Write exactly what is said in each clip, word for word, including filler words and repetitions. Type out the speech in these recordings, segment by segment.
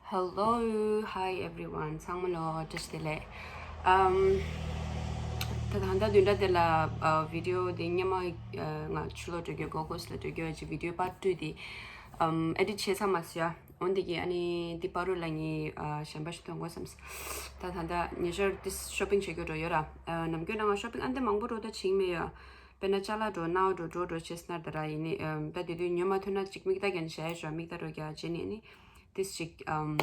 Hello, hi everyone. ཚང་མ་ལ་བཀྲ་ཤིས་བདེ་ལེགས། ཨམ། ད་ད་ལྟ་བདུན་ཕྲག་དེ་ལ་ཨ་བི་ཌི་ཡོ་དེ་སྔོན་མ་ཨ་ང་ཕྱི་ལོགས་འགྲོ་རྒྱུ། གོ་གོས་ལ་འགྲོ་རྒྱུ་ཨ་ཅི་བི་ཌི་ཡོ་པར་ཊུ་དེ་ཨམ་ཨེ་ཌིཊ་བྱས་ཚར་མ་སོང་ཡ། འོན་ཏེ་གི་ཨ་ནི་འདི་བར་དུ་ལ་ངས་ཨ་གཞན་པ་ཞིག་ཐོན་དགོས་བསམ། ད་ད་ལྟ་ཉེ་ཆར་དེ་ཤོ་པིང་བྱེད་རྒྱུ་འགྲོ་ཡོད་ར། ཨ་ནམ་རྒྱུན་ན་ང་ཤོ་པིང་ཨ་འདི་མང་པོ་འགྲོ་ད་བྱིང་མེད་ཡ། དཔེར་ན་ཅ་ལག་འགྲོ་ནའོ་འགྲོ་འགྲོ་འགྲོ་བྱས་ན་ད་ར་ཡིན་ནི་ཨམ་ད་དེ་དུས་ཉོ་མ་ཐུབ་ན་ཅིག་མིག་ལྟ་རྒྱན་བྱས་ཡ་ཞོ་མིག་ལྟ་འགྲོ་རྒྱ་བྱས་ནི་ཨ་ནི། ཏིས་ཅིག་ཨམ།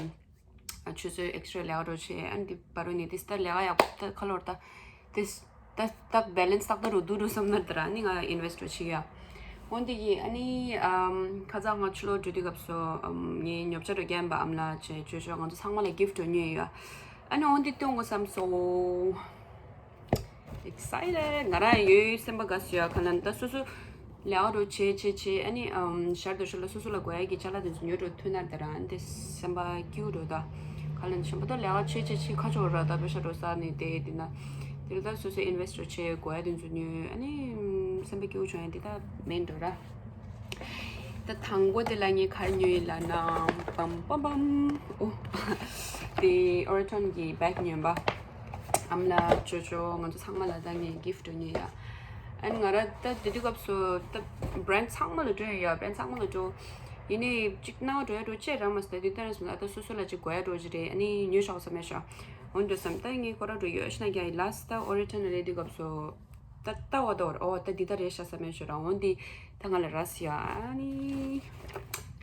ཆུ་ཚོད་ཨེག་སི་ཊ་ར་ལས་ཀ་འགྲོ་བྱེད་ཨ་ནི་འདི་བར་དུ་ནི་ཏིས་ད་ལས་ཀ་ཡག་པོ་ད་ཁ་ལོར་ད། ཏིས་ད་ད་བེ་ལེན་སི་ཏག་ཏག་རུ་འདུག་འགྲོ་བསམ་ན་ད་ར་ནི་ང་ཨིན་ཝེ་སི་ཊི་འགྲོ་བྱེད་ཡ། འོན་ཏེ་གི་ཨ་ནི་ཨམ་ཁ་ཚ་ང་ཕྱི་ལོགས་འགྲོ་དུས་སྐབས་སུ་ཨམ་ངའི་ཉོ་ཆ་འགྲོ་རྒྱན་པ་ཨམ་ལ་བྱས་བྱོས་བྱོས་ང་ཚོ་ཚང་མ་ལ་གིཕ་ཊི་འགྲོ་ཉོས་ཡ། ཨ་ནི་འོན་ཏེ་སྟོན་དགོས་བསམ་སོང་། Excited. ང་རང་ཡོད་སེམས་པ་དགའ་སོང་ཡ། ཁ་ལན་ད་སོ་སོ་ལས་ཀ་རུ་བྱེད་བྱེད་བྱེད་ཨ་ནི་ཨམ་ཞར་དུ་ཞོར་ལ་སོ་སོ་ལ་དགོས་ཡ་གི་ཅ་ལག་དེ་ཚོ་ཉོ་འགྲོ་ཐུབ་ན་ད་རང་དེ་སེམས་པ་སྐྱིད་འགྲོ་ད། ཁ་ལན་ཞིམ་པོ་ད་ལས་ཀ་བྱེད་བྱེད་བྱེད་ཁ་ཕྱོགས་ར་ད་པེ་ཤ་འགྲོ་ས་ནི་དེ་དེ་ན་དེ་ལ་ད་སོ་སོ་ཨིན་ཝེ་སི་ཊི་བྱེད་དགོས་ཡ་དེ་ཚོ་ཉོ་ཨ་ནི་སེམས་པ་སྐྱིད་བྱུང་ཡ་དེ་ད་མེན་འགྲོ་ར། ད་དང་པོ་དེ་ལ་ངས་ག་རེ་ཉོས་ཡིན་ལབ་ན། པམ་པམ་པམ། ཨོ། དེ་ཨོ་རི་ཊོན་གྱི་བེག་ཉོས་པ། ཨམ་ལ་ཅོ་ཅོ་ང་ཚོ་ཚང་མ་ལ་ད་ངས་གིཕ་ཊི་ཉོས་ཡ། ཨ་ནི་ང་ར་ད་དེ་དུས་སྐབས་སུ་ད་བྷི་རན་ཌི་ཚང་མ་ལ་འགྲོ་ཡོད་ཡ། བྷི་རན་ཌི་ཚང་མ་ལ་འགྲོ། ཡིན་ནའི་གཅིག་སྣང་བ་འགྲོ་ཡ་འགྲོ་ཅེས་རང་མ་སོང་། ད་དུས་ད་རེས་སོང་ད་ད་སོ་སོ་ལ་གཅིག་དགོས་ཡ་འགྲོ་ཅི་རེད། ཨ་ནི་ཉོས་ཤོག་བསམ་མེད་ཤོག་འོན་འགྲོ་བསམ་ད་ངས་ཁོ་ར་འགྲོ་ཡོད་ཤི་ན་རྒྱ་ཡི་ལ་སི་ད་ཨོ་རི་ཊོན་ལ་སླེབས་དུས་སྐབས་སུ། ད་ལྟ་བ་དོར་ཨོ་ད་འདི་ད་རེད་ཤ་ས་མེད་ཞུ་རང་འོན་ཏེ་ད་ང་ལ་ར་སི་ཡ་ཨ་ནི།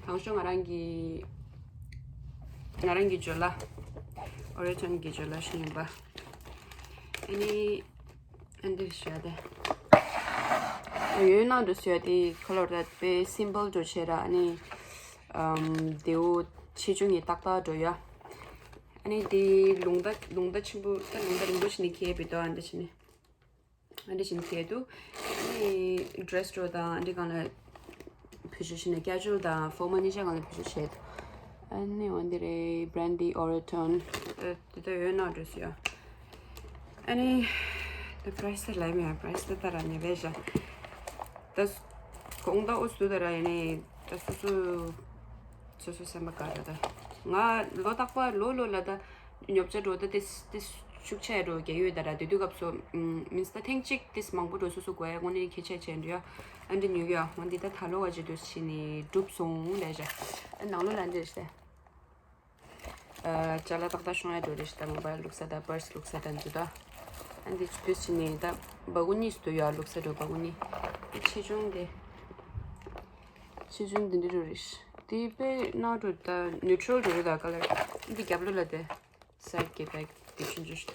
དང་ཤོ་ང་རང་གི་ང་རང་གི་ཇོ་ལ་ཨོ་རི་ཊོན་གི་ཇོ་ལ་ཤི་ཡིན་པ། ཨ་ནི་ཨ་འདི་ཤ་དེ་ཡོད་ན་འགྲོ་སུ་ཡ་དེ་ཁ་ལོར་ད་པེ་སིམ་པལ་འགྲོ་བྱེད་ར། ཨ་ནི་ཨམ་དེའུ་ཆེ་ཆུང་གི་ཏག་ཏག་འགྲོ་ཡ། ཨ་ནི་དེ་ལུང་ད་ལུང་ད་ཆེན་པོ་ད་ལུང་ད་རིང་པོ་ཞིག་ནས་ཁེལ་བི་དོ་ཨ་འདི་ཞིག་ནས། ཨ་འདྲ་བཞིན་བྱས་འདུག་ཨ་ནི་ཌི་རེ་སི་འགྲོ་དང་ཨ་འདྲ་སྒང་ལ་བེད་སྤྱོད་བྱས་ནས་ཀེ་ཇུ་ཨལ་དང་ཕོར་མལ་གཉིས་ཆ་སྒང་ལ་བེད་སྤྱོད་བྱས་འདུག་ཨ་ནི་འོན་ཏེ་རེད་བྷི་རན་ཌི་འདི་ཨོ་རི་ཊོན་ཨ་དེ་ལྟ་ཡོད་ན་འགྲོ་སྲིད་ཡ། ཨ་ནི་ད་པ་རའི་སི་ལབ་མེད་པ་རའི་སི་ད་ལྟ་ར་ཉེ་བས་བཞག་ད་གོང་ད་ཨུ་སུ་ད་ར་ཡིན་ནི་ད་སོ་སོ། སོ་སོ་སེམས་པ་དགའ་རེད་ད། ང་ལོ་རྟག་པར་ལོ་ལོ་ལ་ད་ཉོ་ཆ་འགྲོ་ད་ཏིས་ཏིས་ཤུགས་ཆེ་འགྲོ་རྒྱ་ཡོད་ད་ར། དེ་དུས་སྐབས་སུ་མིན་སི་ད་ཐེངས་གཅིག་ཏིས་མང་པོ་འགྲོ་སོ་སོ་དགོས་ཡ་དངོས་གནས་ཁྱད་ཆད་ཆེ་འགྲོ་ཡ། ཨ་འདྲ་ཉོ་གི་ཡ་འོན་ཏེ་ད་ད་ལོ་བ་ཅི་དུས་ཕྱིན་ནི་འགྲུབ་སོང་ལས་བྱ། ཨ་ནང་ལོ་ལ་འདྲ་རེད་ཤག་ཨ་ཅ་ལག་ཏག་ཏག་ཤོང་ཡ་འགྲོ་རེད་ཤག་ད་མོ་བཱའིལ་ལུགས་ས་ད་པར་སི་ལུགས་ས་ད་འདུག་ད། ཨ་འདི་དུས་ཕྱིན་ནི་ད་སྦ་གུ་ནི་སུ་དུ་ཡ་ལུགས་ས་འགྲོ་སྦ་གུ་ནི། ཨ་ཆེ་ཆུང་དེ། ཆེ་ཆུང་འདི་འདྲ་རུ་རེད། དེ་དཔེ་ནག་འགྲོ་ད་ནིའུ་ཊྲལ་འགྲོ་རེད་ད་ཀ་ལར། འདི་རྒྱབ་ལོགས་ལ་དེ་སའིཌ་གི་བེག་དེ་ཆུང་ཆུང་ཞིག་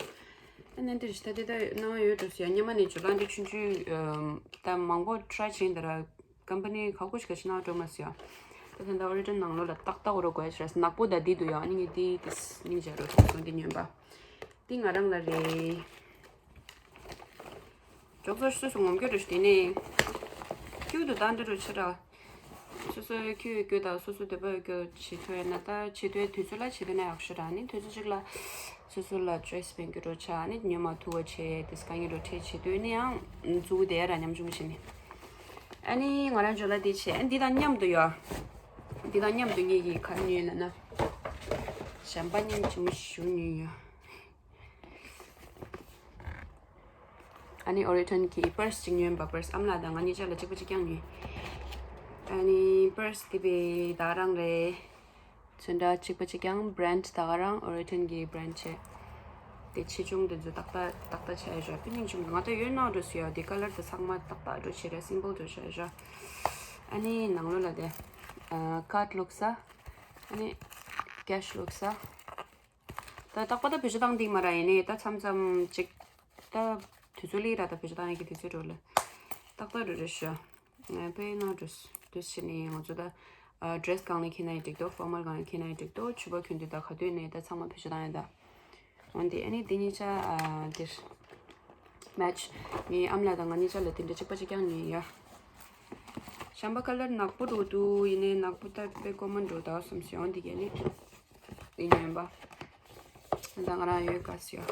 ཨ་ནི་འདི་རེད་ད་དེ་ད་ནག་ཡོད་འགྲོ་སི་ཡ་སྔོན་མ་ནས་ཇོ་ལ་འདི་ཆུང་ཆུང་ད་མང་པོ་ཊ་རའི་བྱས་ད་ར་ཀམ་པ་ནི་ག་གོ་ཞིག་ག་ཞིག་ནག་འགྲོ་མ་སི་ཡ། ད་ད་ད་ཨོ་རི་ཊོན་ནང་ལོགས་ལ་ཏག་ཏག་འོ་རོ་དགོས་ཞིག་ར་ནག་པོ་ད་འདི་འདུག་ཡ། ཨ་ནི་ངས་འདི་དེ་སྙིང་རྗེ་རོ་སོང་སོང་འདི་ཉོས་པ། འདི་ང་རང་ལ་རེད། ཅོག་ཙེ་སོ་སོ་ངོམ་སྐྱོ་རུ་ཞུ་དེ་ནས། ཁྱེའུ་དུ་བཏང་འདྲ་རུ་ཆེ་ར། སོ་སོ་ཁྱེའུ་སྐྱོ་དང་སོ་སོ་འདོད་པ་སྐྱོ་བྱེད་ཐུབ་ཡ་ན་ད་བྱེད་ཐུབ་ཡ་དུས་ཚོད་ལ་བྱེད་ཐུབ་ན་ཡག་ཤོས་ར་ནི་དུས་ཚོད་ཅིག་ལ། སོ་སོ་ལ་ཅོའི་སི་སྤེན་སྐྱོ་རུ་ཆ་ནི་ཉོ་མ་ཐུབ་པ་བྱེད་དེ་དཀའ་ངལ་རུ་འཕྲད་བྱེད་དུས་ནི་ཡང་འཛུགས་བསྡད་ཡ་ར་ཉམ་ཆུང་བྱེད་ནི། ཨ་ནི་ང་རང་ཇོ་ལ་དེ་བྱས་ཨ་འདི་དང་མཉམ་དུ་ཡོད། འདི་དང་མཉམ་དུ་ངེད་ཀྱིས་ག་རེ་ཉོས་ལབ་ན། གཞན་པ་མཉམ་ཆུང་ཞུ་ཉོས་ཡོད། ཨ་ནི་ཨོ་རི་ཊོན་གྱི་པར་སི་གཅིག་ཉོས་པ། པར་སི་ཨ་མ་ལགས་དང་ང་གཉིས་ཆ་ལ་གཅིག་པ་གཅིག་རྐྱང་ཉོས། ཨ་ནི་པར་སི་དེ་བས་ད་རང་རེད། ཚོན་ཁྲ་གཅིག་པ་གཅིག་རྐྱང་བྷི་རན་ཌི་ད་ག་རང་ཨོ་རི་ཊོན་གྱི་བྷི་རན་ཌི་བྱས། དེ་ཆེ་ཆུང་དེ་ཚོ་ཏག་ཏག་ཏག་ཏག་བྱས་ཞོ་པི་ནིང་ཆུང་ང་ད་ཡོད་ན་འགྲོ་སུ་ཡོད་དེ་ཀ་ལར་དེ་ཚང་མ་ཏག་ཏག་འགྲོ་བྱས་རེད་སིམ་པལ་འགྲོ་བྱས་ཞོ། ཨ་ནི་ནང་ལོགས་ལ་དེ་ཀར་ཌི་བླུགས་ས། ཨ་ནི་ཀེ་ཤི་བླུགས་ས། ད་རྟག་པར་ད་བེད་སྤྱོད་བཏང་འདི་མ་ར་ཡིན་ནའི་ད་མཚམས་མཚམས་ཅིག་ད་དུས་ཚོད་ལས་ར་ད་བེད་སྤྱོད་བཏང་ཡ་གི་དུས་ཚོད་འགྲོ་ལ་ཏག་ཏག་འགྲོ་རེད་ཤག་ང་དཔེ་ན་འགྲོ་འདུག་བྱས་ནས་ང་ཚོ་ད་ཌི་རེ་སི་སྒང་ནས་འཁྱེར་ན་ཡང་འགྲིག་འདུག་ཕོར་མལ་སྒང་ནས་འཁྱེར་ན་ཡང་འགྲིག་འདུག་ཕྱུ་པ་གྱོན་དུས་ད་ག་དུས་ནས་ད་ཚང་མ་བེད་སྤྱོད་བཏང་ཡ་ད། འོན་ཏེ་ཨ་ནི་འདི་གཉིས་ཆ་ཨ་འདིར་མེ་ཆི་ངའི་ཨ་མ་ལགས་དང་ང་གཉིས་ཆ་ལ་དེ་འདྲ་གཅིག་པ་གཅིག་རྐྱང་ཉོས་ཡ། གཞན་པ་ཁ་ལར་ནག་པོ་འགྲོ་འདུག་ཡིན་ནའི་ནག་པོ་ད་དཔེ་ཀོ་མན་འགྲོ་ད་བསམ་སོང་འདི་གས་ནི། འདི་ཉོས་པ། ད་ང་རང་ཡོད་ག་སི་ཡ།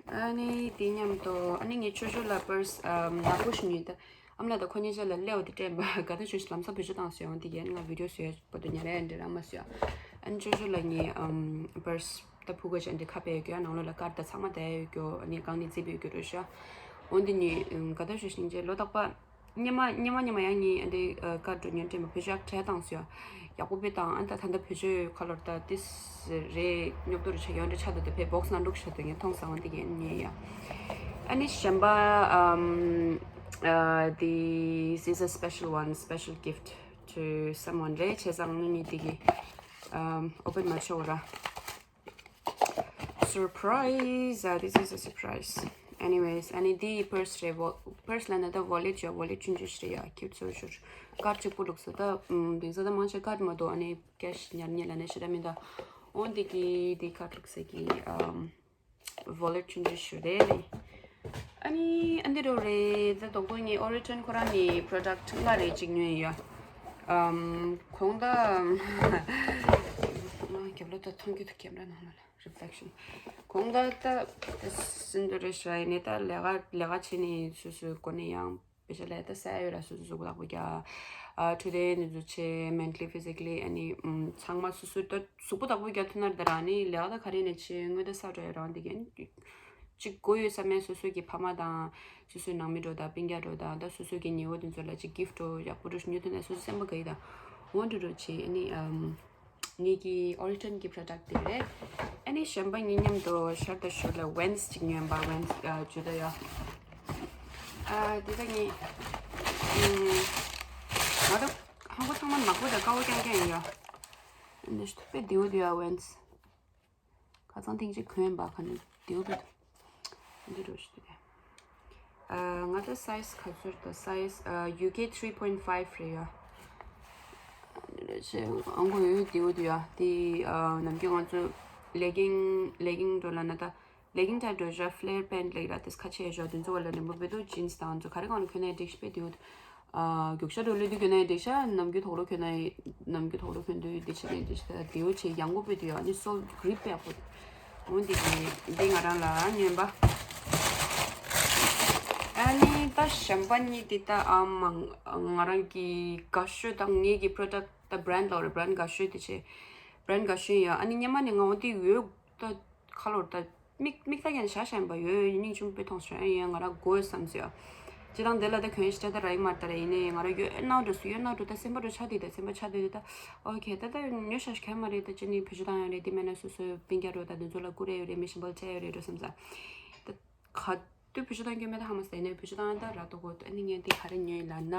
ཨ་ནི་དེ་མཉམ་དུ་ཨ་ནི་ངས་ཆོས་ཆོས་ལ་པར་སི་ནག་པོ་ཞིག་ཉོས་ད། ཨ་མ་ལགས་དང་ཁོ་གཉིས་ཆ་ལ་སླེའུ་དེ་སྤྲད་པ་ག་ད་ཆོས་ལམ་སང་བེད་སྤྱོད་བཏང་སོང་འདི་གས་ནི་ང་བི་ཌི་ཡོ་བཟོས་པ་དུ་ཉར་ཡ་འདྲ་རང་མ་སོང་ཡ། ཨན་ཅོ་ཅོ་ལ་ངའི་ཨམ་པར་སི་ད་ཕུ་ག་ཅན་དེ་ཁ་པའི་གོ་ནང་ལོགས་ལ་ཀར་ད་ཚང་མ་ད་ཡོད་གོ་ནི་གང་ནི་ཙི་པའི་གོ་རོ་ཤ། འོན་ཏེ་ནི་ག་ད་ཞུ་ཤིང་ཅེ་ལོ་ཏག་པ། ཉི་མ་ཉི་མ་ཉི་མ་ཡང་ངའི་ཨ་འདི་ཀར་འགྲོ་ཉོན་དྲན་པ་བེད་སྤྱོད་ཡག་བྲལ་བཏང་སོ། ཡག་པོ་བེད་བཏང་ཨ་ད་ད་ལྟ་བེད་སྤྱོད་ཁ་ལོར་ད་ཏིས་རེ་རྙོག་དོ་རེ་ཆ་ཡོང་རེ་ཆ་དོ་དེ་བེད་བོག་སི་ནང་འདུག་ཤ་དོ་ངས་མཐོང་ས་འོན་ཏེ་གི་ཉོས་ཡ། ཨ་ནི་གཞན་པ་um, uh, this is a special one, special gift to someone རེད་བྱས་ཙང་ངས་ནི་དེ་གི་um, open མ་ཆོག་ར། Surprise! Uh, this is a surprise. Anyways, ཨ་ནི་འདི་པར་སི་རེད། པར་སི་ལ་ན་ད་ཝོ་ལེ་ཊི་ཡོད། ཝོ་ལེ་ཊི་ཆུང་ཆུང་ཞིག་རེད་ཡ། ཁྱེད་ཚོ་ཞུར་ཀར་གཅིག་པུ་ལུགས་སུ་ད་དེང་སང་ད་མང་ཆེ་ཀར་མ་གཏོགས་ཨ་ནི་ཀེ་ཤི་ཉར་ཉེ་ལ་ནས་ཤི་ད་མི་ད། འོན་ཏེ་གི་འདི་ཀར་ལུགས་སེ་གི་ཝོ་ལེ་ཊི་ཆུང་ཆུང་ཞིག་རེད། ཨ་ནི་ཨ་འདི་རོ་རེད། ད་དོག་དོག་ངའི་ཨོ་རི་ཊོན་ཁོ་རང་ནི་པྲོ་ཌག་ལྔ་རེ་གཅིག་ཉོས་ཡོད། ཨམ་གོང་ད་རྒྱབ་ལོགས་ད་མཐོང་རྒྱུ་ད་ཀེམ་ར་ནང་ལ་རི་ཕི་ལེག་ཤན། གོང་ད་ད་སིན་དུ་རེ་ཤ་ཡིན་ནི་ད་ལས་ཀ་ལས་ཀ་བྱེད་ནི་སུ་སུ་གོ་ནི་ཡང་པེ་ཤ་ལས་ད་ས་ཡོད་ར་སུ་སུ་གཟུགས་པོ་བདག་པོ་རྒྱག་ཨ་ཊུ་ཌེ་ནི་འཛུ་ཆེ་མེན་ཊ་ལི་ཕི་ཟི་ཀ་ལི་ཨ་ནི་ཚང་མ་སུ་སུ་ད་གཟུགས་པོ་བདག་པོ་རྒྱག་ཐུབ་ན་ད་རང་ནི་ལས་ཀ་ད་ག་རེ་ནས་བྱེད་དངོས་ད་ས་འགྲོ་ཡ་རང་འདི་གན། གཅིག་དགོས་ཡོད་བསམ་མེད་སོ་སོ་གི་ཕ་མ་དང་། སོ་སོའི་ནང་མི་འགྲོ་དང་སྤུན་ཀྱག་འགྲོ་དང་ད་སོ་སོ་གི་ཉེ་བོ་དེ་ཚོ་ལ་གཅིག་གིཕ་ཊི་འགྲོ་ཡག་པོ་འགྲོ་ཉོ་ཐུབ་ན་སོ་སོ་སེམས་པ་དགའ་ཡི་དང་། འོ་འགྲོ་འགྲོ་བྱེད་ཨ་ནི་ཨམ། ངེད་ཀྱི་ཨོ་རི་ཊོན་གྱི་པྲོ་ཌག་དེ་རེད། ཨ་ནི་གཞན་པ་ངེད་མཉམ་དུ་ཤར་དང་ཤུར་ལ་ཝེན་སི་གཅིག་ཉོས་པ་ཝེན་སི་ཨ་ཇུ་ད་ཡ། ཨ་དེ་ད་ངེད་ཨམ། ང་ད་ཧང་གོ་ཚང་མ་ནག་པོ་དང་དཀར་པོ་རྐྱང་རྐྱང་ཡིན་ཡ། ཨ་ནི་ཐུག་པའི་དེའུ་དེ་ཡ་ཝེན་སི། ཁ་སང་ཐེངས་གཅིག་གོན་པ་ཁ་ནས་དེའུ་བུད། འདི་རུ་ཞིག་དེ། ང་ཚོ་སའི་ཛི་ག་ཚོད་དང་སའི་ཛི་ཡུ་ཀེ་three point five རེད་ཡ། འདི་རུ་ཞིག་ཨང་གོ་ཡོད་དེའུ་དེ་ཡ། དེ་ནམ་རྒྱུན་ང་ཚོ་ལེ་གིང་ལེ་གིང་འགྲོ་ལ་ན་ད་ལེ་གིང་ཊའིབ་འགྲོ་ཞག་ཕི་ལེར་པེན་ཊི་ལེགས་ར་དེ་ཁ་ཆེ་ཞོག་དེ་ཚོ་བ་ལ་ནི་མོ་བེ་དོ་ཇིན་སི་དང་ཚོ་ག་རེ་གང་ལ་གོན་ན་འགྲིག་ཤི་པེ་དེའུ། རྒྱུག་ཤར་འགྲོ་ལོས་དུས་གྱོན་ནའི་འགྲིག་ཤག་ནམ་རྒྱུན་དོག་ལོ་གྱོན་ནའི་ནམ་རྒྱུན་དོག་ལོ་གྱོན་དུས་འདི་བྱས་ནའི་འགྲིག་ཤག་དེའུ་ཆེ་ཡང་གོ་པོ་དུས་ཨ་ནི་སོལ་གྷི་རིབ་པོ་ཡག་པོ། འོ་འདི་གི་འདི་ང་རང་ལ་ཉོན་པ། ཨ་ནི་ད་གཞན་པ་གཉིས་འདི་ད་ཨ་མ་ང་རང་གི་དགའ་ཤོས་དང་ངེད་ཀྱི་པྲོ་ཌག་ད་བྷི་རན་ཌི་ལ་རེ་བྷི་རན་ཌི་དགའ་ཤོས་དེ་ཆེ། བྷི་རན་ཌི་དགའ་ཤོས་ཡ་ཨ་ནི་སྙེ་མ་ནི་ང་འོ་འདི་ཡོད་ད། ཁ་ལོར་ད། མིག་མིག་ལྟ་ཀྱང་ཞྭ་ཞན་པ་ཡོད་སྙིང་ཆུང་པོས་མཐོང་སོང་ཡིན་ང་རང་དགོས་བསམ་ཟེར། སྤྱི་བཏང་དེ་ལ་ད་གྱོན་ཤི་ད་ར་ཡིག་མར་ལྟར་ཡིན་ནའི་ང་རང་ཡོད་ནའོ་འགྲོ་སུ་ཡོད་ནའོ་འགྲོ་ད་སེམས་པ་འགྲོ་ཆ་དེ་ད་སེམས་པ་ཆ་དེ་ད་ཨོ་ཁེ་ད་ད་ཉོ་ཤ་ཤ་གྱོན་མ་རེད་ད་ཅི་ནི་བེད་སྤྱོད་བཏང་ཡོད་རེད་དེ་མེད་ན་སོ་སོའི་སྤུན་ཀྱག་འགྲོ་ད་དེ་ཚོ་ལ་བསྐུར་རེ་ཡོད་རེད་མི་ཞིམ་པོ་ཆ་ཡོད་རེད་འགྲོ་བསམ་ས། ད་ག་དུས་བེད་སྤྱོད་བཏང་གྱོན་མེད་ད་ཧ་མ་སེ་ནས་བེད་སྤྱོད་བཏང་ད་ར་ཏོ་གོ་ཨ་ནི་ངས་འདི་ག་རེ་ཉོས་ལ་ན།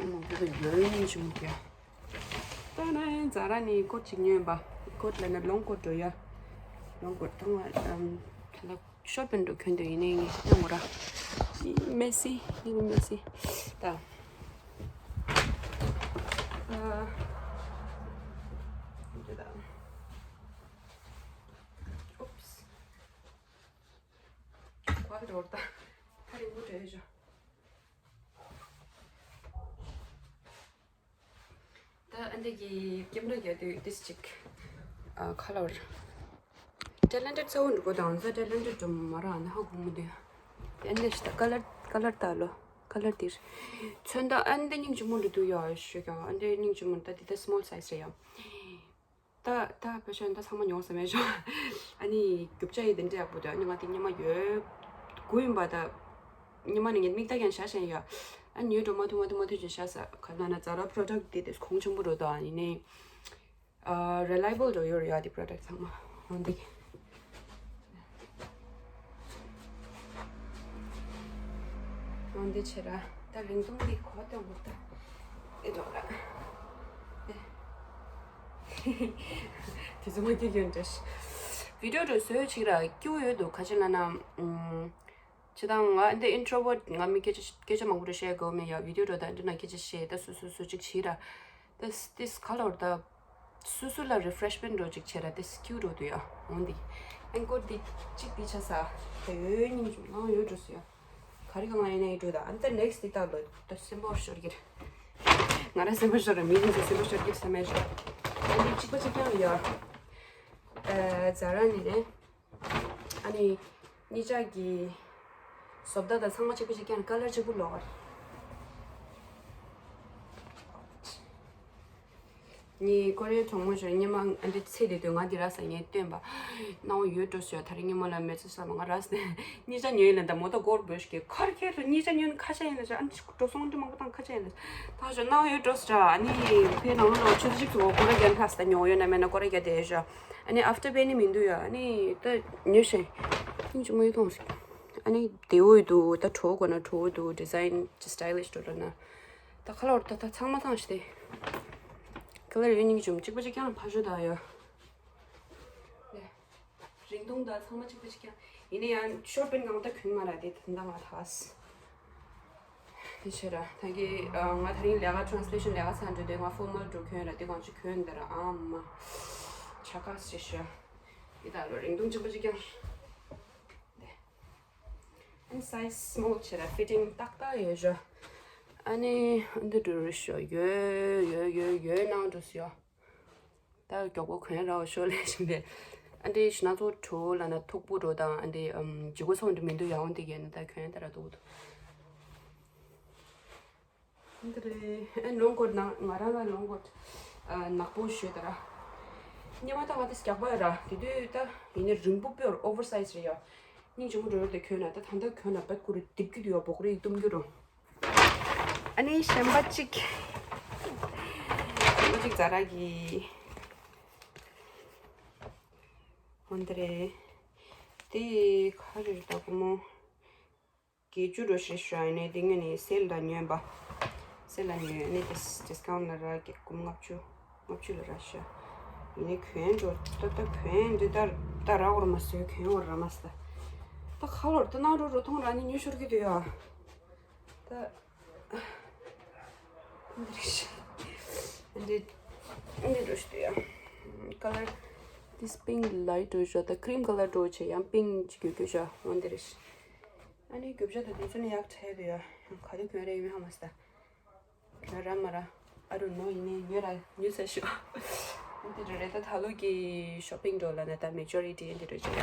མང་པོ་ཡོད་ནི་བྱུང་གི། ད་ནི་ཛ་ར་ནི་ཀོཊ་ཅིག་ཉོས་པ། ཀོཊ་ལ་ནི་ལོང་ཀོཊ་འགྲོ་ཡ། ལོང་ཀོཊ་ཐང་བ་ཨམ། ད་ལྟ་ཤོར་པན་འགྲོ་གྱོན་འདོད་ཡིན་ནི་ངས་ཡོང་ར། མེ་སི་ལི་ལི་མེ་སི། ད། ཨ། འདི་ད། ཨོབས། བག་འགྲོ་ད། ཐ་རིང་པོ་འགྲོ་ཡ་ཞོ། ད་ཨ་འདི་གི་ཀེམ་ར་རྒྱག་དུས་ཏིས་ཅིག་ཨ་ཁ་ལོར། ཊེ་ལེན་ཊེཌ་གཙོ་བོ་འགྲོ་དང་ས་ཊེ་ལེན་ཊེཌ་འགྲོ་མ་ར་ཨ་ནི་ཧ་གོ་མི་འདུག་ཨ་འདི་ཞིག་ད་ཀ་ལར་ཀ་ལར་ད་ལོ་ཀ་ལར་འདིར། ཚོན་ད་ཨ་འདི་སྙིང་རྗེ་མོ་འདུག་འདུག་ཡ་ཞུ་ཀྱང་ཨ་འདི་སྙིང་རྗེ་མོ་ད་འདི་ད་སི་མོལ་སའི་ཛི་རེད་ཡ། ད་ད་ཕལ་ཆེར་ད་ཚང་མ་ཉོ་ས་མེད་ཤོག་ཨ་ནི་རྒྱུ་ཆ་ཡི་དེ་འདྲ་ཡག་པོ་འདུག་ཨ་ནི་ང་དེ་སྙེ་མ་ཡོད་དགུ་ཡིན་པ་ད། སྙེ་མ་ནི་ངས་མིག་ལྟ་ཀྱང་ཞྭ་ཞན་ཡོད། ཨ་ཉོས་འགྲོ་མ་ཐུབ་མ་ཐུབ་མ་ཐུབ་ཅིག་ཞྭ་ས་ག་ན་ན་ཛ་ར་པྲོ་ཌག་དེ་དེ་གོང་ཆེན་པོ་རོ་ད་ཨ་ནི་ནི། ཨ་རི་ལ་ཡི་བལ་འགྲོ་ཡོད་རེད་ཡ་དེ་པྲོ་ཌག་ཚང་མ། འོན་ཏེ། འོན་ཏེ་ཆེ་ར། ད་རིང་ཐུང་འདི་གོ་ཏེ་འོ་ད། ཨེ་འགྲོ་ར། ཨེ། དེ་ཚོ་མ་སྐྱེ་རྒྱུ་འདྲ་ཞིག་བི་ཌིའོ་འགྲོ་བཟོས་ཆིག་ར་སྐྱུ་ཡོད་འདུག་ཁ་ཅིག་ལ་ན། ཨུམ། ཅི་དང་ང་འདི་ཨིན་ཊྲོ་ཝར་ང་མི་སྐད་ཆ་སྐད་ཆ་མང་པོ་རེ་བཤད་དགོས་མེད་ཡ་བི་ཌིའོ་འགྲོ་ད་འདི་ན་སྐད་ཆ་བཤད་ད་སུ་སུ་སུ་ཅིག་བྱེད་ར། ད་ཏིས་ཁ་ལོར་ད། སུ་སུ་ལ་རི་ཕི་རེཤ་མེན་ཊི་འགྲོ་ཅིག་བྱེད་ར་ཏིས་སྐྱུ་འགྲོ་དུ་ཡ། འོན་ཏེ། ཨན་ཀོར་འདི་གཅིག་འདི་ཆ་ས། ད་ཡོད་སྙིང་རྗེ་ནང་ཡོད་འགྲོ་སུ་ཡ། ག་རེ་གང་ལ་ཡིན་ན་ཡི་འགྲོ་ད་ཨན་ད་ནེག་སི་འདི་ད་ལོ་ད་སེམས་པ་ཤོར་གྱི་རེད། ང་ར་སེམས་པ་ཤོར་ར་མི་ཡིན་ཟེར་སེམས་པ་ཤོར་གྱི་ས་མེད་ཤོར། ཨན་འདི་གཅིག་པ་གཅིག་རྐྱང་ཡ། ཨ་ཛ་ར་ནི་རེད། ཨ་ནི་གཉིས་ཆ་གི་བཟོ་ལྟ་དང་ཚང་མ་གཅིག་པ་གཅིག་རྐྱང་ཀ་ལར་གཅིག་པུ་ལོག་རེད། ངའི་ཀོ་རི་ཡའི་གྲོགས་མོ་ཞིག་སྔོན་མ་ཨ་འདྲ་ཚེ་དེ་དུས་ང་འདི་ར་ས་ངས་སྟོན་པ། སྣང་བ་ཡོད་འགྲོ་ཞོ། ད་རིང་སྔོན་མ་ལ་མེ་ཚོ་ས་མ་ང་ར་ས་གཉིས་ཆ་ཉོས་ལ་འདའ་མོ་ད་སྒོར་བོས་ཀྱི་ཁར་ཁྱེར་དུ་གཉིས་ཆ་ཉོས་ཁ་ཤས་ཡིན་ལ་ཤ་ཨ་འདྲ་འགྲོ་སོང་འདྲ་མང་པོ་དང་ཁ་ཤས་ཡིན་ལ། ད་ཞོ་སྣང་བ་ཡོད་འགྲོ་ས་ཨ་ནི་ཕའི་ནང་ལོ་ཆུ་ཚོད་གཅིག་ཚོ་ཀོ་ར་རྒྱ་ཁ་ས་ད་ཉོ་ཡོད་ན་མེད་ན་ཀོ་ར་རྒྱ་དེ་ཞོ། ཨ་ནི་ཨབ་ཊར་པེ་ནི་མི་འདུག་ཡ། ཨ་ནི་ད་ཉོས་ཤེ་ཡིན་ཅི་མོ་ཡོད་མཐོང་ཟིག་ཨ་ནི་དེ་འོ་ཡི་འདུག་ད་གྲོ་གོ་ན་གྲོ་འདུག་ཌི་ཛའིན་ཅི་སི་ཊའི་ལིཤ་འགྲོ་ལ་ན། ད་ཁ་ལོར་ད་ད་ཚང་མ་ཚང་ཞིག་སྟེ། ཁ་ལར་ཡོད་སྙིང་བཅུམ་གཅིག་པ་གཅིག་རྐྱང་ཕ་ཤོ་ད་ཡོད། རིང་ཐུང་ད་ཚང་མ་གཅིག་པ་གཅིག་རྐྱང་། ཡིན་ན་ཡང་ཤོར་པན་གང་ད་གོན་མ་ར་དེ་ད་ད་ང་ཐག་དེ་ཆེ་ར་ད་གི་ང་ད་རིང་ལས་ཀ་ཊ་རན་སི་ལེ་ཤན་ལས་ཀ་ཚང་འགྲོ་དུས་ང་ཕོར་མལ་འགྲོ་གོན་ར་དེ་གང་ཅིག་གོན་ད་ར་ཨ་མ་ཆ་ཁ་སི་ཤ་ཡི་ད་ལོ་རིང་ཐུང་གཅིག་པ་གཅིག་རྐྱང་། ཨན་སའི་ཛི་སི་མོལ་ཆེ་ར་ཕི་ཊིང་ཏག་ཏག་ཡོད་ཞོ། ཨ་ནི་འདི་འགྲོ་རུ་ཞོ་ཡོད་ཡོད་ཡོད་ནང་འགྲོ་སུ་ཡོད། ད་མགྱོགས་པོ་གོན་ར་ཞོ་ལས་བཞིན་པས། ཨ་འདི་ཞི་ན་ཚོ་གྲོ་ལ་ན་ཐུག་པོ་འགྲོ་དང་ཨ་འདི་ཨམ་ཇི་གོ་སོང་འདི་མི་འདུག་ཡང་འདི་གས་ན་ད་གོན་ད་ར་འདུག་འདུག་འདི་རེད། ཨ་ལོང་ཀོ་ཊི་ནང་ང་རང་ལ་ལོང་ཀོ་ཊི་ཨ་ནག་པོ་ཞོ་ད་ར། སྔོན་མ་ད་ང་དེ་རྒྱག་པ་ཡོད་ར་དེ་དུས་ད་ཡིན་ནི་རིང་པོ་པོར་ཨོ་ཝར་སའི་ཛི་རེད་ཡ། སྙིང་རྗེ་མོ་འགྲོ་ཡོད་དེ་གྱོན་ན་ད་ད་ལྟ་གྱོན་ན་བད་ཀུ་རུ་རྡིབ་ཀྱི་འདུག་ཡ། བོག་རེ་ཡིས་གཏུམ་རྒྱུ་རུ། ཨ་ནི་གཞན་པ་གཅིག་གཞན་པ་གཅིག་ཛ་ར་གི་ཧོན་དེ་རེད། དེ་ག་རེ་རེད་ད་ཀོ་མོ། བརྒྱད་ཅུ་འགྲོ་ཞེས་ཞུ་ཨ་ནི་དེ་ངས་ནི་སེལ་ལ་ཉོས་པ། སེལ་ལ་ཉོས་ཨ་ནི་ཌིས་ཌིས་ཀའུན་ཊི་ལ་རག་གི་ཀོ་མོ་ལྔ་བཅུ། ལྔ་བཅུ་ལ་རག་ཤག་ཡིན་ནའི་གྱོན་འགྲོ་ད་ལྟ་གྱོན་འདི་ལྟར་ད་རག་བར་མ་སོས་གྱོན་བར་ར་མ་སྟ། ད་ཁ་ལོར་ད་ནང་འགྲོ་འགྲོ་མཐོང་ར་ནི་ཉོ་ཤོར་གི་འདུག་ཡ། ད་འདི་རེད་ཤག་འདི་འདི་འགྲོ་ཤི་འདུག་ཡ། ཀ་ལར་ཌིས་པིང་ལའིཊ་འགྲོ་ཤག་ད་ཁྲིམ་ཀ་ལར་འགྲོ་བྱས་ཡང་པིང་ཅིག་གྱོན་གྱོན་ཤག་འོ་འདི་རེད་ཤག་ཨ་ནི་རྒྱུ་ཆ་དང་དུས་ཚོད་ནི་ཡག་ཆེ་དུ་ཡ། ག་དུས་གྱོན་རེ་ཡིན་མིན་ཧ་མ་སི་ད། གྱོན་ར་མ་ར། I don't know ཡིན་ནི་ཉོས་ར་ཉོས་ཚར་ཤོག་འདི་འདྲ་རེད་ད་ད་ལོ་གི་ཤོ་པིང་འགྲོ་ལ་ན་ད་མེ་ཇོ་རི་ཊི་འདི་འདྲ་བྱས་ཡ།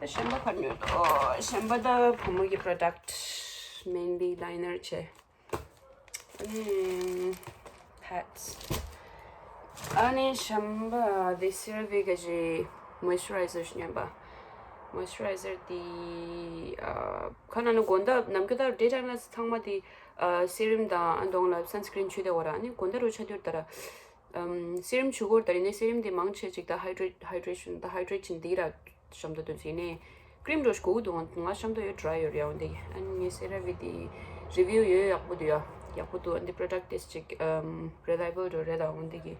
ད་གཞན་པ་ག་ཉོས་དོ། གཞན་པ་ད་བུ་མོ་གི་པྲོ་ཌག་ཊི་མེན་ལི་ལའི་ནར་བྱས། ཨ་ནི་ཕེ་ཌི། ཨ་ནི་གཞན་པ་དེ་སི་ར་བི་ག་ཅི་མོ་ཨིས་ཅུ་རའི་ཛར་ཞིག་ཉོས་པ། མོ་ཨིས་ཅུ་རའི་ཛར་དེ་ཨ་ཁ་ན་ནི་དགོང་དག་ནམ་རྒྱུན་ད་ཌེ་ཊའིམ་ལ་ཚང་མ་དེ་ཨ་སི་རམ་དང་ཨ་གདོང་ལ་སན་སི་ཀྲིན་བྱུགས་བསྡད་ཡོད་ར། ཨ་ནི་དགོང་དག་རུ་ཆ་དུས་ད་ར་ཨམ་སི་རམ་བྱུགས་དགོས་ད་ར། ཡིན་ནའི་སི་རམ་དེ་མང་ཆེ་ཅིག་ད་ཧའི་ཌྲེ་ཊི་ཧའི་ཌྲེ་ཤན་ད་ཧའི་ཌྲེ་ཊི་ཆེན་དེ་ར། ཤམ་ཐོག་དོན་ཚིག་ནས་ཀྲིམ་འགྲོ་ཞིག་གོ་དུ་ང་ཤམ་ཐོག་ཡོད་ཌ་རའི་ཡོད་རེད་འོན་ཏེ། ཨ་ནི་ངས་སེ་ར་བི་དེ་རི་བིའུ་ཡོད་ཡག་པོ་འདུག་ཡ། ཡག་པོ་འདུག་ཨ་འདི་པྲོ་ཌག་ཊི་དེ་ཅིག་རི་ལ་ཡེ་བལ་འགྲོ་རེད་ད་འོན་ཏེ་གི་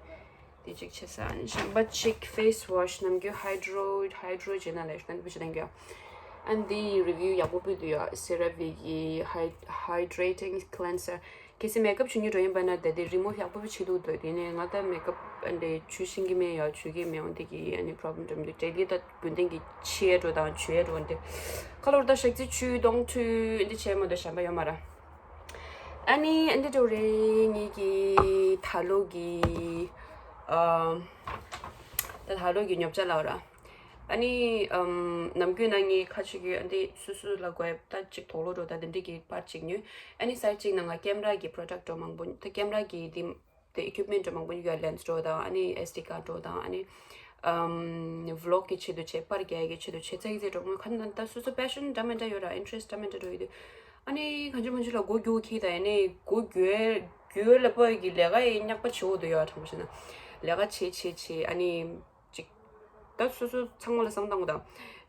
དེ་ཅིག་བྱེད་ས། ཨ་ནི་གཞན་པ་ཅིག་ཕེ་སི་ཝོ་ཤི་ནམ་རྒྱུན་ཧའི་ཌྲོ་ཧའི་ཌྲོ་ཇེན་ལ་ལས་ཤི་ན་འདི་བུ་ཞིག་ལེན་གི་ཡ། ཨ་འདི་རི་བིའུ་ཡག་པོ་ཕུལ་འདུག་ཡ། སེ་ར་བི་གི་ཧའི་ཧའི་ཌྲེ་ཊིང་ཀི་ལེན་སར། གལ་སྲིད་མེག་ཨབ་བྱེད་མཁན་འགྲོ་ཡིན་པ་ན་ད་དེ་རི་མུ་ཝ་ཡག་པོ་བྱེད་འདུག་འདུག་དེ་ནས་ང་ད་མེག་ཨབ་ཨ་འདྲས་བྱུག་ཤེས་ཀྱི་མེད་ཡ། བྱུག་གི་མེད་འོན་ཏེ་གི་ཨ་ནི་པྲོབ་ལེམ་འགྲོ་མི་འདུག་ཌེ་ལི་ད་རྒྱུན་ལྡན་གྱི་ཕྱིས་འགྲོ་དང་བྱུག་འགྲོ་འདི་ཁ་ལོར་ད་ཞག་རྩི་བྱུག་གདོང་བཀྲུས་འདི་བྱས་མ་གཏོགས་གཞན་པ་ཡོད་མ་ར། ཨ་ནི་ཨ་འདི་འགྲོ་རེད་ངེད་ཀྱི་ད་ལོ་གི་ཨ་ད་ད་ལོ་གི་ཉོ་ཆ་ལ་ར། ཨ་ནི་ཨམ་ནམ་རྒྱུན་ན་ངས་ཁ་ཆེ་གི་ཨ་འདི་སུ་སུ་ལ་དགོས་ད་ཅིག་དོགས་ལོ་འགྲོ་ད་འདི་འདྲི་གི་པར་ཅིག་ཉོས། ཨ་ནི་སའི་ཌི་ཅིག་ནང་ང་ཀེམ་ར་གི་པྲོ་ཌག་ཊི་མང་པོ་ད་ཀེམ་ར་གི་དེ་དེ་ཨི་ཀུབ་མེན་ཊི་མང་པོ་ཡོད་ཡ། ལེན་སི་འགྲོ་དང་ཨ་ནི་ཨེས་ཌི་ཀར་འགྲོ་དང་ཨ་ནི་ཨམ་བི་ལོག་གི་ཆེད་དུ་བྱས་པར་རྒྱག་གི་ཆེད་དུ་བྱས་ཚེ་གི་ཚེ་འགྲོ་མོ་ཁ་ན་ད་སོ་སོ་པེ་ཤན་འདྲ་མི་འདྲ་ཡོད་ར། ཨིན་ཊི་རེ་སི་འདྲ་མི་འདྲ་འགྲོ་ཡོད་དུས་ཨ་ནི་གང་ཅི་མང་ཅི་ལ་སྒོ་རྒྱུག་གི་ད་ཨ་ནི་སྒོ་རྒྱུག་རྒྱུག་ལ་པོ་ཡི་གི་ལས་ཀ་ཡི་ཉག་པ་བྱེད་འོ་དུ་ཡོད་ར། དྲང་པོ་བཤད་ན་ལས་ཀ་བྱེད་བྱེད་བྱེད་ཨ་ནི་ཅིག་ད་སོ་སོ་ཚང་མ་ལ་བསམ་བཏང་དང་།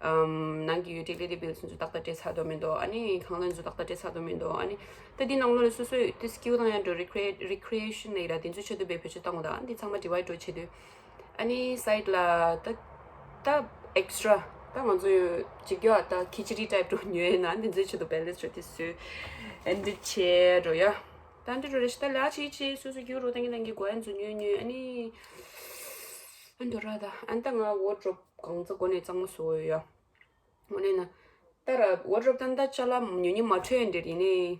ཨམ་ནང་གི་ཡུ་ཊི་ལི་ཊི་བིལ་སུ་ཚོ་ཏག་ཏག་སྤྲད་ཚར་དོ་མིན་དོ། ཨ་ནི་ཁང་ལན་ཚོ་ཏག་ཏག་སྤྲད་ཚར་དོ་མིན་དོ། ཨ་ནི་ད་འདི་ནང་ལོགས་ལ་སོ་སོའི་དེ་སི་ཀིལ་དང་ཡང་འགྲོ་རི་ཀི་རེ་རི་ཀི་རེ་ཤན་ལ་ཡིན་ར། དེ་ཚོ་ཆེད་དུ་བེད་སྤྱོད་བཏང་དང་། ཨ་ནི་འདི་ཚང་མ་ཌི་ཝའི་ཌི་འགྲོ་བྱེད་དུས་ཨ་ནི་སའི་ཌི་ལ་ད་ད་ཨེག་སི་ཊ་ར་ད་ང་ཚོ་ཅིག་ཡོད་ད་ཁི་ཅི་རི་ཊའིབ་འགྲོ་ཉོས་ན་འདི་ཚོའི་ཆེད་དུ་བེ་ལེན་སི་འགྲོ་དེ་སུ་ཨ་འདི་བྱེད་འགྲོ་ཡ། ད་འདི་འགྲོ་རེ་ཤི་ད་ལ་ཆེ་ཆེ་སོ་སོ་རྒྱུ་རོ་ད་ངི་ནང་གི་གོ་ཡ་ཚོ་ཉོས་ཉོས་ཨ་ནི། ཨ་འདོ་ར་ད་ཨ་ད་ང་ཝར་ཌོབ་གང་ཚ་གོ་ནས་གཙང་མ་བཟོ་ཡོད་ཡ། ངོ་ནས་ན་ད་ར་ཝར་ཌོབ་ད་ད་ཅ་ལག་ཉོ་ཉི་མ་འཕྲོད་འདྲེ་རེད་ནས།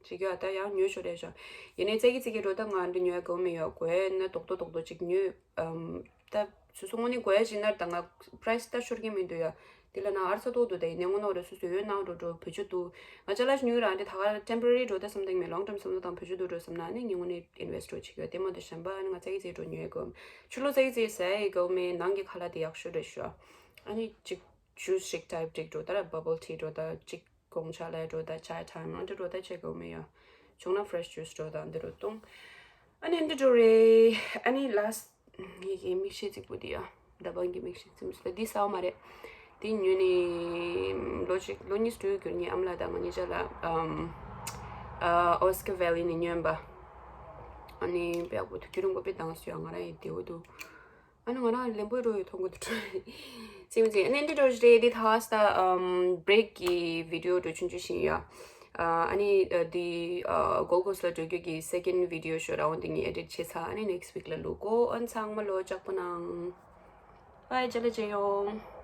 ཅིག་ཡ་ད་ཡང་ཉོ་ཤོར་རེད་ཤོ། ཡིན་ནས་ཙེ་གི་ཙེ་གི་འགྲོ་ད་ང་འདི་ཉོ་ཡ་གོ་མི་ཡོད། གོ་ཡ་ན་དོག་དོ་དོག་དོ་ཅིག་ཉོ། ཨམ་ད་སུ་སུ་ངོ་ནས་གོ་ཡ་ཅིག་ན་ད་ང་པ་རའི་སི་ད་ཤོར་གི་མི་འདུག་ཡ། དེ་ལ་ན་ཨར་ཚ་ཏོག་ཏུ་དེ་ནས་ངོ་ནོར་རེ་སུ་སུ་ཡོད་ནང་འགྲོ་འགྲོ་བོད་ཆུ་དུ་ང་ཅ་ལག་ཉོས་རང་དེ་ད་ག་ཊེམ་པོ་ར་རི་འགྲོ་ད་བསམ་སྟེང་མེད། ལོང་ཊརམ་བསམ་བློ་དང་བོད་ཆུ་དུ་འགྲོ་བསམ་ན་ཨ་ནི་ངས་དངོས་གནས་ཨིན་ཝེ་སི་ཊི་འགྲོ་བྱེད་ཀྱི་ཡོད། དེ་མ་གཏོགས་གཞན་པ་ཨ་ནི་ང་ཚ་གི་ཚེ་འགྲོ་ཉོས་གོ། ཆུ་ལོ་ཚ་གི་ཚེ་ཟ་ཡི་གོ་མེད། ནང་གི་ཁ་ལག་དེ་ཡག་ཤོས་རེད་ཤོ། ཨ་ནི་ཅིག་ཇུས་ཞིག་ཊའིབ་ཅིག་འགྲོ་ད་ར་བ་བལ་ཊི་འགྲོ་ད་ཅིག་གོང་ཆ་ལ་འགྲོ་ད་ཅའི་ཊའིམ་ཨ་འདྲ་འགྲོ་ད་བྱེད་གོ་མེད་ཡ། བྱུང་ན་ཕི་རེ་ཤི་ཇུས་འགྲོ་ད་འདི་རུ་བཏུང་། ཨ་ནི་འདི་འགྲོ་རེད། ཨ་ནི་ལ་སི་ཊི་ངེད་ཀྱི་མིག་ཤེལ་རྫིག་པོ་འདི་ཡ། ད་བང་གི་མིག་ཤེལ་རྫིག་པོ་ལ་འདི་ཟ་བ་མ་རེད། འདི་ཉོས་ནི་ལོ་གཅིག་ལོ་གཉིས་དྲུག་གྱུར་ངའི་ཨ་མ་ལགས་དང་ང་གཉིས་ཆ་ལ་ཨམ་ཨ་ཨོ་སི་ཀ་ཝེ་ལི་ནས་ཉོས་པ། ཨ་ནི་དཔེ་ཡག་པོ་འདུག་རྒྱུན་རིང་པོ་དཔེ་དྭངས་སོང་ཡ། ང་རང་ཡི་བདེ་བོ་འདུག་ཨ་ནི་ང་རང་ལེན་པོ་འགྲོ་ཡི་མཐོང་གི་འདུག་ཅི་མི་ཅི་ཨ་ནི་འདི་འགྲོ་རེད། འདི་ཐ་སྟ་ཨམ་བྷི་རེག་གི་བི་ཌི་ཡོ་འགྲོ་ཆུང་ཆུང་ཞིག་ཡ། ཨ་ནི་འདི་གོལ་ཀོ་སི་ལ་འགྲོ་རྒྱུ་གི་སེ་ཀེན་ཌི་བི་ཌི་ཡོ་ཤོ་ར་འོན་ཏེ་ངས་ཨེ་ཌིཊ་བྱས་ཚར། ཨ་ནི་ནེག་སི་ཊི་ཝིག་ལ་བླུག་གོ། ཨ་ནི་ཚང་མ་ལོ་ལྕགས་པོ་གནང་། བའི་ཇ་ལ་ཇ་ཡོང་།